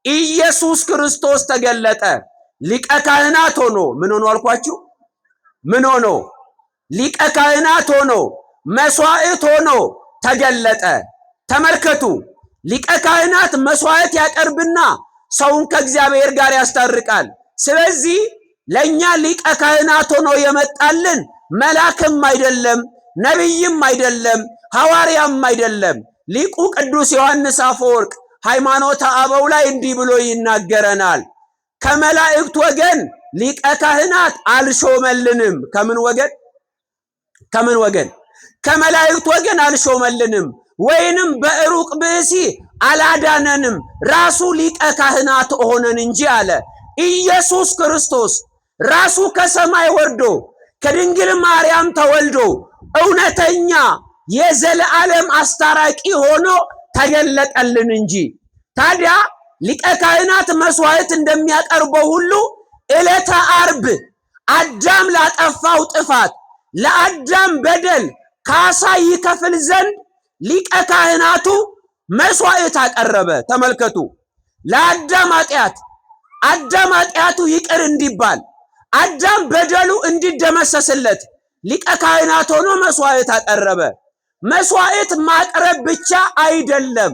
ኢየሱስ ክርስቶስ ተገለጠ። ሊቀ ካህናት ሆኖ ምን ሆኖ አልኳችሁ? ምን ሆኖ? ሊቀ ካህናት ሆኖ መስዋዕት ሆኖ ተገለጠ። ተመልከቱ፣ ሊቀ ካህናት መስዋዕት ያቀርብና ሰውን ከእግዚአብሔር ጋር ያስታርቃል። ስለዚህ ለኛ ሊቀ ካህናት ሆኖ የመጣልን መልአክም አይደለም፣ ነቢይም አይደለም፣ ሐዋርያም አይደለም። ሊቁ ቅዱስ ዮሐንስ አፈወርቅ ሃይማኖተ አበው ላይ እንዲህ ብሎ ይናገረናል። ከመላእክት ወገን ሊቀ ካህናት አልሾመልንም። ከምን ወገን? ከምን ወገን? ከመላእክት ወገን አልሾመልንም፣ ወይንም በዕሩቅ ብእሲ አላዳነንም፣ ራሱ ሊቀ ካህናት ሆነን እንጂ አለ። ኢየሱስ ክርስቶስ ራሱ ከሰማይ ወርዶ ከድንግል ማርያም ተወልዶ እውነተኛ የዘለዓለም አስታራቂ ሆኖ ተገለጠልን እንጂ። ታዲያ ሊቀ ካህናት መስዋዕት እንደሚያቀርበው ሁሉ ዕለተ ዓርብ አዳም ላጠፋው ጥፋት ለአዳም በደል ካሳ ይከፍል ዘንድ ሊቀ ካህናቱ መስዋዕት አቀረበ። ተመልከቱ፣ ለአዳም ኃጢአት አዳም ኃጢአቱ ይቅር እንዲባል አዳም በደሉ እንዲደመሰስለት ሊቀ ካህናት ሆኖ መስዋዕት አቀረበ። መስዋዕት ማቅረብ ብቻ አይደለም።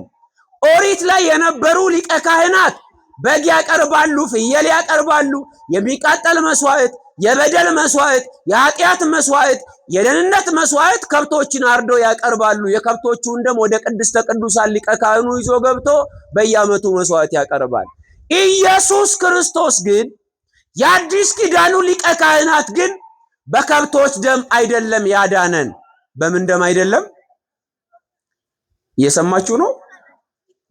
ኦሪት ላይ የነበሩ ሊቀ ካህናት በግ ያቀርባሉ፣ ፍየል ያቀርባሉ፣ የሚቃጠል መስዋዕት፣ የበደል መስዋዕት፣ የኃጢአት መስዋዕት፣ የደህንነት መስዋዕት ከብቶችን አርዶ ያቀርባሉ። የከብቶቹን ደም ወደ ቅድስተ ቅዱሳን ሊቀ ካህኑ ይዞ ገብቶ በየዓመቱ መስዋዕት ያቀርባል። ኢየሱስ ክርስቶስ ግን የአዲስ ኪዳኑ ሊቀ ካህናት ግን በከብቶች ደም አይደለም ያዳነን። በምን ደም አይደለም? እየሰማችሁ ነው?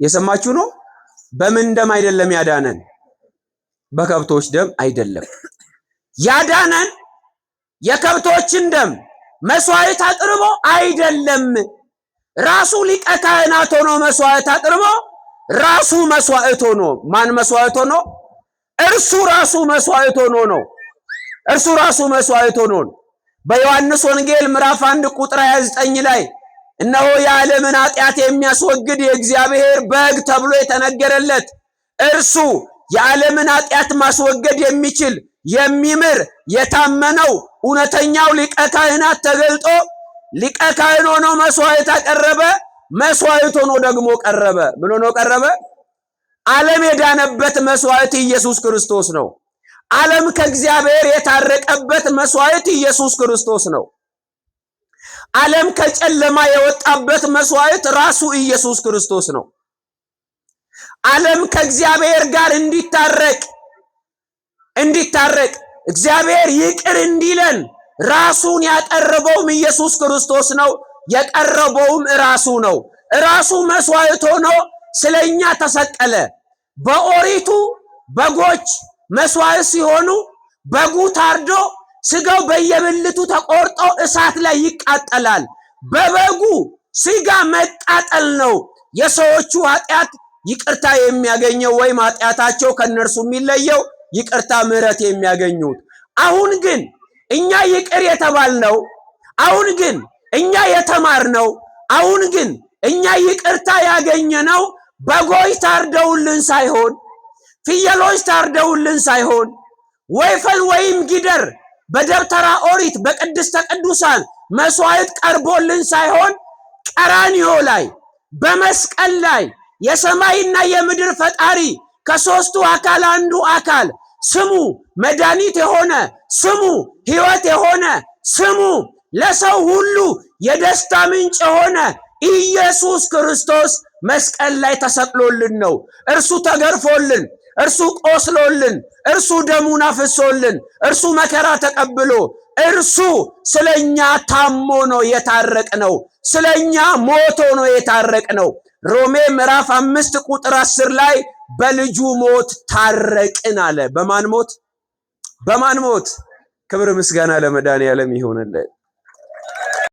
እየሰማችሁ ነው? በምን ደም አይደለም ያዳነን? በከብቶች ደም አይደለም ያዳነን። የከብቶችን ደም መስዋዕት አቅርቦ አይደለም። ራሱ ሊቀ ካህናት ሆኖ መስዋዕት አቅርቦ ራሱ መስዋዕት ሆኖ፣ ማን መስዋዕት ሆኖ? እርሱ ራሱ መስዋዕት ሆኖ ነው። እርሱ ራሱ መስዋዕት ሆኖ ነው። በዮሐንስ ወንጌል ምዕራፍ 1 ቁጥር 29 ላይ እነሆ የዓለምን ኃጢአት የሚያስወግድ የእግዚአብሔር በግ ተብሎ የተነገረለት እርሱ የዓለምን ኃጢአት ማስወገድ የሚችል የሚምር የታመነው እውነተኛው ሊቀ ካህናት ተገልጦ ሊቀ ካህን ሆኖ መስዋዕት አቀረበ። መስዋዕት ሆኖ ደግሞ ቀረበ። ምን ሆኖ ቀረበ? ዓለም የዳነበት መስዋዕት ኢየሱስ ክርስቶስ ነው። ዓለም ከእግዚአብሔር የታረቀበት መስዋዕት ኢየሱስ ክርስቶስ ነው። ዓለም ከጨለማ የወጣበት መስዋዕት ራሱ ኢየሱስ ክርስቶስ ነው። ዓለም ከእግዚአብሔር ጋር እንዲታረቅ እንዲታረቅ እግዚአብሔር ይቅር እንዲለን ራሱን ያቀረበውም ኢየሱስ ክርስቶስ ነው። የቀረበውም ራሱ ነው። ራሱ መስዋዕት ሆኖ ስለኛ ተሰቀለ። በኦሪቱ በጎች መስዋዕት ሲሆኑ በጉ ታርዶ ስጋው በየብልቱ ተቆርጦ እሳት ላይ ይቃጠላል። በበጉ ስጋ መቃጠል ነው የሰዎቹ ኃጢአት ይቅርታ የሚያገኘው ወይም ኃጢአታቸው ከነርሱ የሚለየው ይቅርታ ምሕረት የሚያገኙት። አሁን ግን እኛ ይቅር የተባልነው፣ አሁን ግን እኛ የተማርነው፣ አሁን ግን እኛ ይቅርታ ያገኘነው በጎች ታርደውልን ሳይሆን፣ ፍየሎች ታርደውልን ሳይሆን፣ ወይፈን ወይም ጊደር በደብተራ ኦሪት በቅድስተ ቅዱሳን መስዋዕት ቀርቦልን ሳይሆን ቀራንዮ ላይ በመስቀል ላይ የሰማይና የምድር ፈጣሪ ከሶስቱ አካል አንዱ አካል ስሙ መድኃኒት የሆነ፣ ስሙ ሕይወት የሆነ፣ ስሙ ለሰው ሁሉ የደስታ ምንጭ የሆነ ኢየሱስ ክርስቶስ መስቀል ላይ ተሰቅሎልን ነው። እርሱ ተገርፎልን፣ እርሱ ቆስሎልን፣ እርሱ ደሙን አፍሶልን፣ እርሱ መከራ ተቀብሎ፣ እርሱ ስለኛ ታሞ ነው የታረቅነው። ስለኛ ሞቶ ነው የታረቅነው። ሮሜ ምዕራፍ 5 ቁጥር 10 ላይ በልጁ ሞት ታረቅን አለ። በማን ሞት? በማን ሞት? ክብር ምስጋና ለመድኃኔዓለም ይሁንልን።